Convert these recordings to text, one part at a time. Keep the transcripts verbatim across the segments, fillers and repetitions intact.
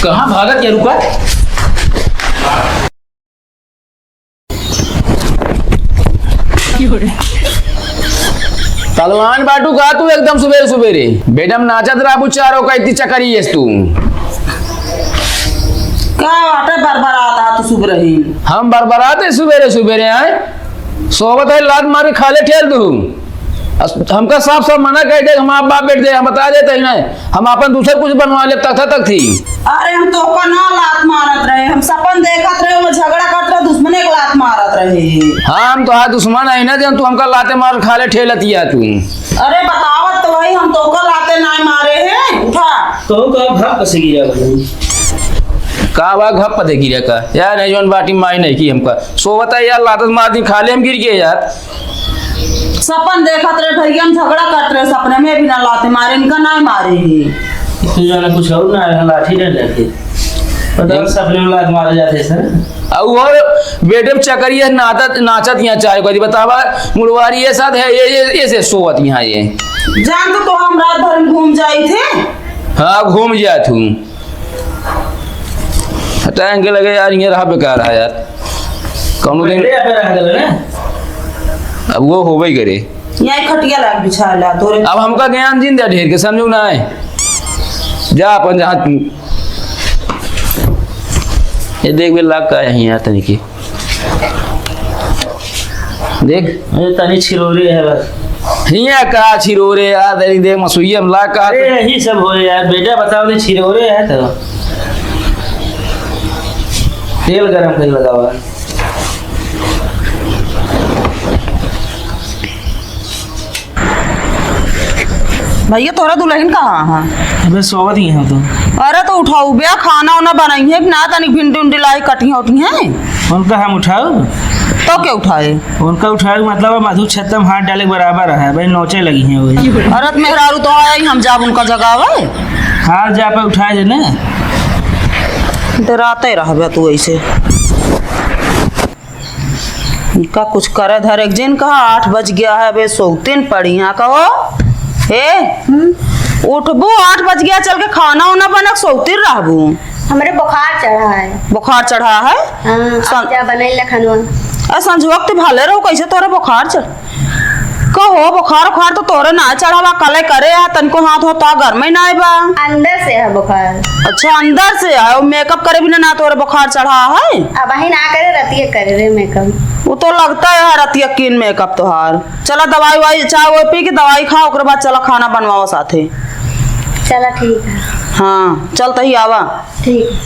कहाँ भागत या, रुका। पगलान बाटू का तू एकदम सुबेरे सुबेरे? बेडम नाचत रहबू चारों का इतनी चकरी येस तू। का बाटे बरबरात हा तू सुबेरे ही? हम बरबरात है सुबेरे सुबेरे आए? सोवत है लात मार के खाले ठेल दू। अस-, हमका साफ साफ मना कर दे, हम आप बाप बेट दे, हम बता देते ही नहीं, हम आपन दूसर कुछ बनवा ले, तख्ता तख्ती। अरे हम तोहका ना लात मारत रहे, हम सपन देखत रहे, वो झगड़ा करत रहे, दुश्मने के लात मारत रहे। हाँ, हम तोहार दुश्मन है ना, जब तू हमका लाते मार खाले ठेलतिया तू। अरे बतावत तो वही, हम तोहका लाते ना मारे हैं, उठा। कहू का घप से गिरा भाई। का बा घप दे गिरा का? यार नहीं जौन बाटी माई नहीं की हमका। सोवत है यार, लात मार दी खाले हम गिर गए यार। सपन देखत रहे भैया, हम झगड़ा करत रहे सपने में, बिना लाते मारे, इनका ना मारे ही। तू जाना कुछ और ना है, लाठी डंडा के। पता देख। सपने में लात मारे जाते सर। और बेडम चकरिया नाचत, नाचत यहाँ चाहे करी बतावा, मुड़वारी ये साथ है, ये, ये, ये से सोवत यहाँ ये। जान तो, तो हम रात भर में घूम जाई थे। हाँ, घूम जात हूँ। हटा इनके लगे यार, ये रहा बेकार है यार। कौनो दिन पहले यहाँ पे रहा करे ना। अब वो होबे ही करे। यहाँ खटिया लाग बिछा ला तोरे। अब हमका ज्ञान जिन दे ढेर के, समझू ना है। जा अपन जहाँ। ये देख बे लाग का है यहाँ तनिकी। देख। अरे तनी छिरोरे है बस। हिया का छिरोरे यार, तनी देख मसुइया में लाग का। अरे यही सब होए यार, बेटा बताओ तो छिरोरे है तो। तेल गरम कर लगावा। भैया, तोहरा दुलहिन कहाँ है? अबे, सोवत ही हैं तो। अरे, तो उठाऊ बे, खाना उना बनाई है कि ना? तनिक भिंडी उंडी लाई, कटी उटी हैं। उनका हम उठाऊ? तो के उठाए? उनका उठाए के मतलब है, मधु छत्ता में हाथ डाले के बराबर है भाई, नोचे लगी हैं वही। अरे, तो मेहरारू तो आया ही, हम जाब उनका जगावे। हाथ जा पे उठाए दे ना। डराते रहबे तू ऐसे। इनका कुछ करे धरे के जिन कहा, आठ बज गया है, अबे सोतिन पड़ी यहाँ कहो। ए, हम्म? उठबू, आठ बज गया, चल के खाना उना बनक, सोतिन रहबू। हमरे बुखार चढ़ा है। बुखार चढ़ा है? हाँ, अब सं-, जा बनाई ला खानवा। आ, संझुआ के भाले रहो, कैसे तोरे बुखार चढ़-, कहो, बुखार उखार तो तोरे ना चढ़ावा, कले करे आ, तनको हाथ होता घर में ना आए बा। अंदर से है बुखार। अच्छा, अंदर से है, वो मेकअप करे बिना ना तोरे बुखार चढ़ा है? अब वही ना करे, रतिया करे रे मेकअप। वो तो लगता है यार, रतिया कीन मेकअप तोहार। चला दवाई वाई, चाय वाय पी के दवाई खा, ओकरे बाद चला खाना बनवाओ साथे। चला ठीक है। हाँ, चल तही आवा। ठीक।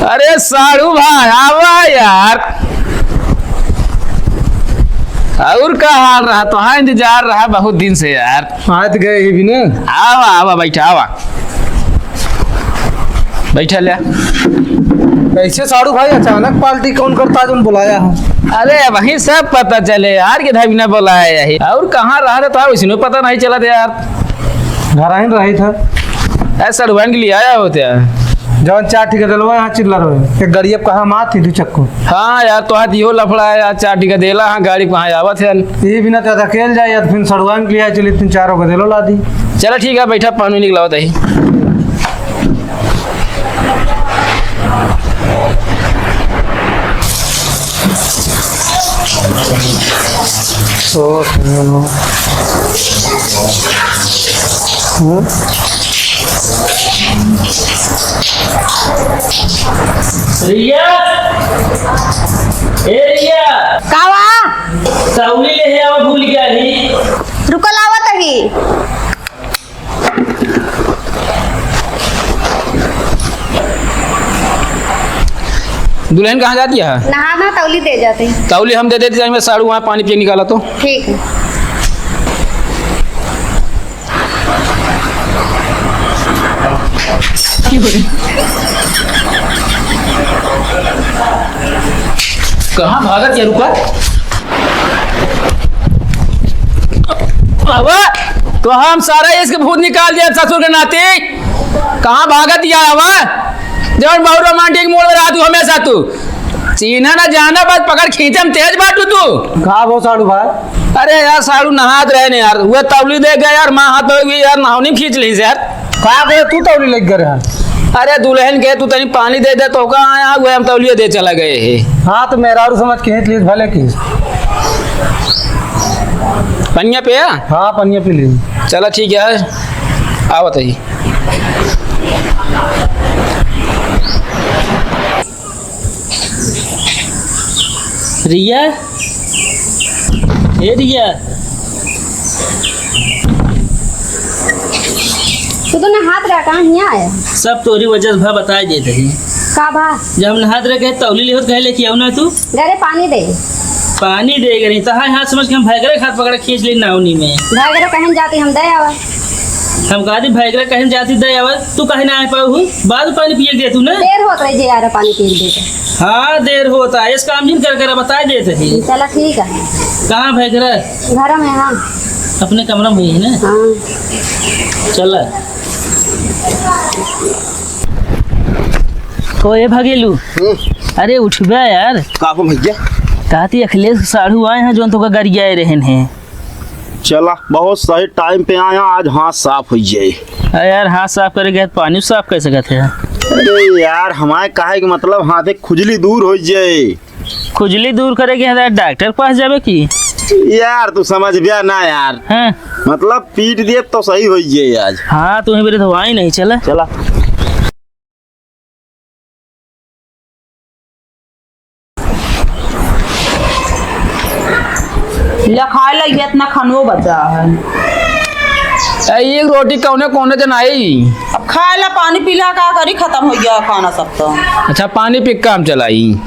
अरे साढ़ू भाई, आवा यार। और का हाल रहा? तोहार इंतजार रहा बहुत दिन से यार। आत गए ही भी ना। आवा, आवा, बैठा, आवा। बैठा ले। कैसे साढ़ू भाई, अचानक पार्टी कौन करता है, तुम बुलाया है? अरे, वही सब पता चले यार, कि धाई बिना बुलाया यही। और कहाँ रहा रे, तो वैसे पता नहीं चला था यार। घर ही रही था। ऐ सड़ुआइन के लिए आया होते हैं। जौन चार ठिका दिलवा यहाँ चिल्ला रहे। एक गड़िया कहाँ मार थी दू चक्को। हाँ यार, तो हाथ इहो लफड़ा है यार, चार ठिका देला, हाँ, गाड़ी कहाँ आवत है। ये बिना तो अकेल जाए यार, फिर सड़ुआइन के लिए आए, चलिए तीन चार को दिलो ला दी। चला ठीक है, बैठा, पानी निकलावत है। रिया, ए रिया। का बा? तौली ले आवा, भूल गया ही। रुको, लावत ही। दुल्हन कहाँ जाती है? नहा ना, तौली दे जाते हैं। तौली हम दे देते, जाए मैं साड़ू वहाँ पानी पिए निकाला तो। ठीक है। कहाँ भागत या, रुका। बाबा, तो हम सारा इसके भूत निकाल दिया ससुर के नाती। कहाँ भागत या हवा? जवन बहुत romantic mood में रहत हू हमेशा तू। चीन्हा ना जाना, बस पकड़ खींचे में तेज बाटू तू। का भो साढ़ू भाई? अरे यार, साढ़ू नहात रहे ने यार, वह तौली दे गए यार, माँ हाथ धोए हुए यार, नहावनी में खींच ली यार। का करे तू तौली लग गए रहा? अरे दुल्हन के तू तनी पानी दे दे तो का आया, वह हम तौलिया दे चला गए है। हाँ, तो मेहरारू समझ के खींच ली भले की। पनिया पे है? हाँ, पनिया पी ली। चला ठीक है, आओ बताइए। रिया, ए रिया। तू तो नहात रहा, कहाँ हियाँ आया? सब तोरी वजह से भा, बताए देत ही। का भा? जब हम नहात रहे, कहे तौली लिहोत, कहे लेके आओ ना तू। घरे पानी दे। पानी दे गए, तो हाँ, हाथ समझ के हम भैगरे खात पकड़ खींच ली नावनी में। भैगरे कहन जाती हम दे आवा। हम कहा थी भैगरे कहन जाती दे आवा, तू कहे ना आ पाऊ हूँ, बाद में पानी पिए दे तू ना। देर होत रही जे यार, पानी पी दे। हाँ, देर होता है, इस काम जिन कर कर बताए देत ही। चला ठीक है। कहाँ भैगरे? घर में, हाँ। अपने कमरा में ही है ना? हाँ। चला। ओ ए भगेलू, हम्म। अरे उठबे यार। का हो भैया? कहती अखिलेश साढ़ू आए हैं, जोन तोका गरियाए रहन हैं। चला, बहुत सही time पे आया, आज हाथ साफ हो जाए। अरे यार, हाथ साफ करे के बाद पानी साफ कर सकत है? अरे यार, हमारे कहे के मतलब हाथ एक खुजली दूर हो जाए। खुजली दूर करे के है, डॉक्टर के पास जाबे की? यार, तू समझ गया ना यार। हाँ। मतलब, पीट दिए तो सही हो जाए आज। हाँ, तुम्हें मेरे धोआई नहीं, चला। चला। ले खाए ला, ये इतना खनवो बचा है। ए, एक रोटी कौने कौने जन आई? अब खाए ला, पानी पीला, का करी, खत्म हो गया खाना सब तो। अच्छा, पानी पी के काम चलाई।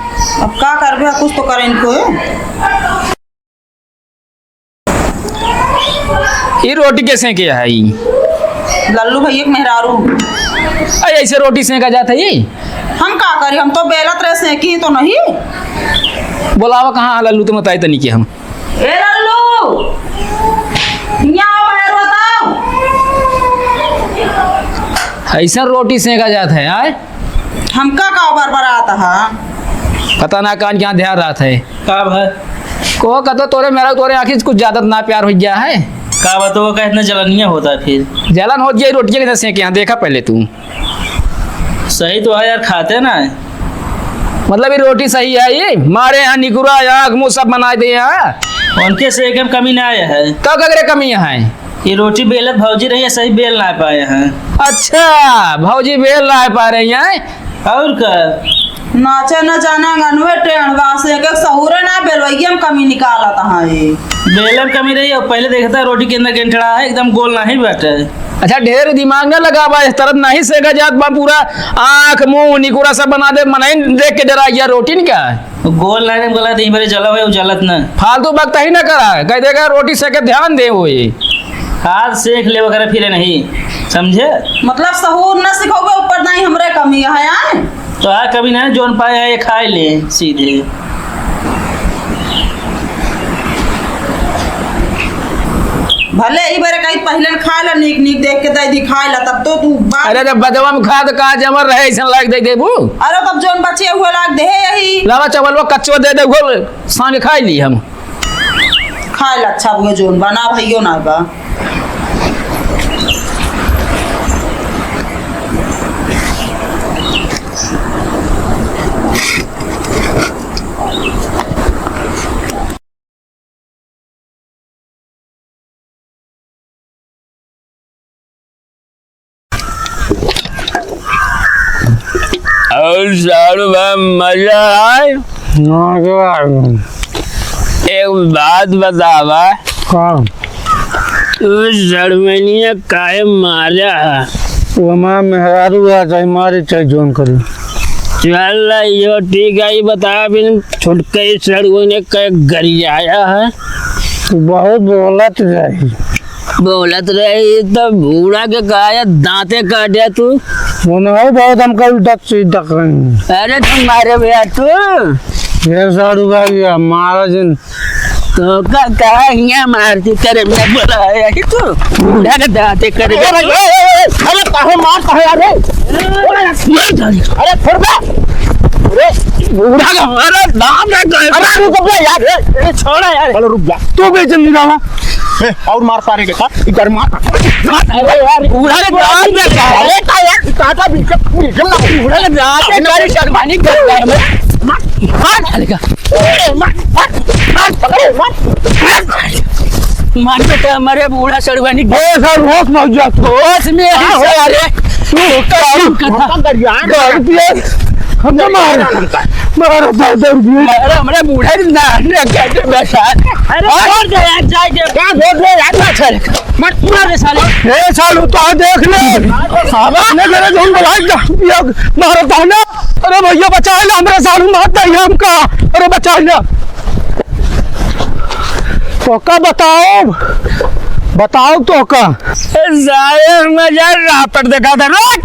अब का करबे, कुछ तो करे इनको। ई रोटी के सेंके है ई? लल्लू भैया के मेहरारू। अरे, ऐसे रोटी सेंका जात है ई? हम का करी, हम तो बेलत रहे, सेंकी तो नहीं। बोलावा कहाँ है लल्लू, तुम बताई तनी के हम। ए लल्लू, यहाँ आओ, बाहर बताओ। ऐसा रोटी सेंका जात है, आय? हमका का बरबरात हा? पता ना कान क्या ध्यान रहत है। का भा? को कहतो तोरे मेरा, तोरे आँखी से कुछ ज्यादा ना प्यार हो गया है। का बा तो वो का इतना जलनिया होता है फिर? जलन होत जाई रोटिया के सेंके, यहाँ देखा पहले तू। सही तो है यार, खाते ना है। मतलब ये रोटी सही है, ये मारे यहाँ निकुरा, आँख मुँह सब बनाए दे यहाँ। उनके सेंके में कमी ना आया है। का ककरे कमी है? ये रोटी बेलत भौजी रही है, सही बेल ना पाए हैं। अच्छा, भौजी बेल ना पा रही हैं। और का? नाचे न जाना गनवे टेढ़ बा, सेंके सहूरे ना, बेलवैया में कमी निकालत हैं ये। बेलन कमी रही है, पहले देखता है रोटी के अंदर गेंठड़ा है, एकदम गोल नहीं बैठे। अच्छा, ढेर दिमाग ना लगावा, इस तरह नहीं सेंका जात बा, पूरा आँख, मुँह, निकुरा सब बना दे, मनई देख के डरा गया रोटी न का। गोल लाइन में गलत, यहीं पर जला हुआ है, वो जलत ना। फालतू बकता ही ना करा, कह देगा रोटी सेंके ध्यान दे वो ये। हाथ सेंक ले वगैरह फिर नहीं, समझे? मतलब सहूर ना सिखाओगे, ऊपर नहीं हमरे कमी है, आए? तो आ कमी ना, जोन पाए है, ये खाए ले सीधे। भले ई बारे कहीं पहले न खाए ला, नीक नीक देख के दे दी खाए ला, तब तो तू बात। अरे, जब बदवा में खाद का जमर रहे, ऐसा लाग दे देबू। अरे, तब जोन बचे हुए लाग दे यही। लावा चावल वो कच्चो दे दे, वो सांझ खाई ली हम। खाए ला अच्छा बुआ जोन बा, ना भइयो ना बा। और साढ़ू बा मजा आए। मजा आए। एक बात बतावा। का? तू सड़वनिया काहे मारा है? वो हमारा मेहरारू आ, चाहे मारे चाहे जोन करे। चल, यो ठीक है, ये बता, बिन छुटके सड़वनिया का गरियाया है। तू बहुत बोलत रही। बोलत रही तो बूढ़ा के काया दांते काटे तू। वो ना हो, बहुत हमका उल्टा सीधा कहीं। अरे तुम्हारे भैया तू। ये साढ़ू भाई, हमारा जिन तो का, का हियाँ मार दी करे, मैं बोला है, यही तो बूढ़ा के दाँते करे। अरे, अरे, अरे, अरे, काहे मार, काहे, अरे? मार डाली। अरे, छोड़ बे। अरे, बूढ़ा का हमारा दाँत है, अरे, रुक बे यार, ए, ए, छोड़ा यार। चलो, रुक जा। तू भी जल्दी जावा। ए, और मार सारे के साथ, इधर मार। अरे यार, बूढ़ा के दाँत है, अरे, का यार, काटा बिल्कुल, बिल्कुल ना। बूढ़ा के दाँत है, सारी शर्मानी कर रहा है। मार, मार, मार, मार, मार, पकड़े, मार। मार बेटा, हमारे बूढ़ा सड़ुआनी। ए, सर, होश में हो जा तू। होश में है, हाँ, सर। अरे, तू का, का, का, का, का, का, दस रुपये, हम तो मार, मार, दस, दस रुपये। अरे, हमारे बूढ़ा ना, ना, क्या, क्या, बस, अरे, और छोड़ दे यार, जाए दे। क्या छोड़ दे यार? ना, सर। मत मार रे साले। ए सालू, तो देख ले। अपने घरे जौन बुलाए जा, ये मारत है ना। अरे भैया, बचाए ना हमरे सालू, मारत है हमका। अरे बचाए ना। तो का बताओ, बताओ तो का। ए साले, हम जा राह पर देखा था, रोक।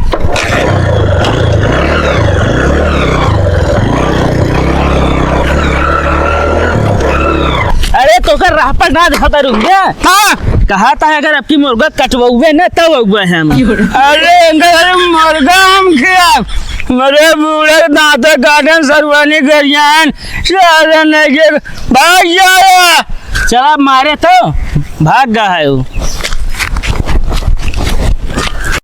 अरे, तोका राह पर ना देखा था, रुक जा। हाँ। कहा था, अगर अबकी मुर्गा कटवउबे न, तब अउबे हम। अरे, अरे, मुर्गा हम खिया, मरे बूढ़े दाँते काटन, सरवानी गरियान, सारे नहीं के, भाग जाया। चला, मारे तो भाग गा है वो।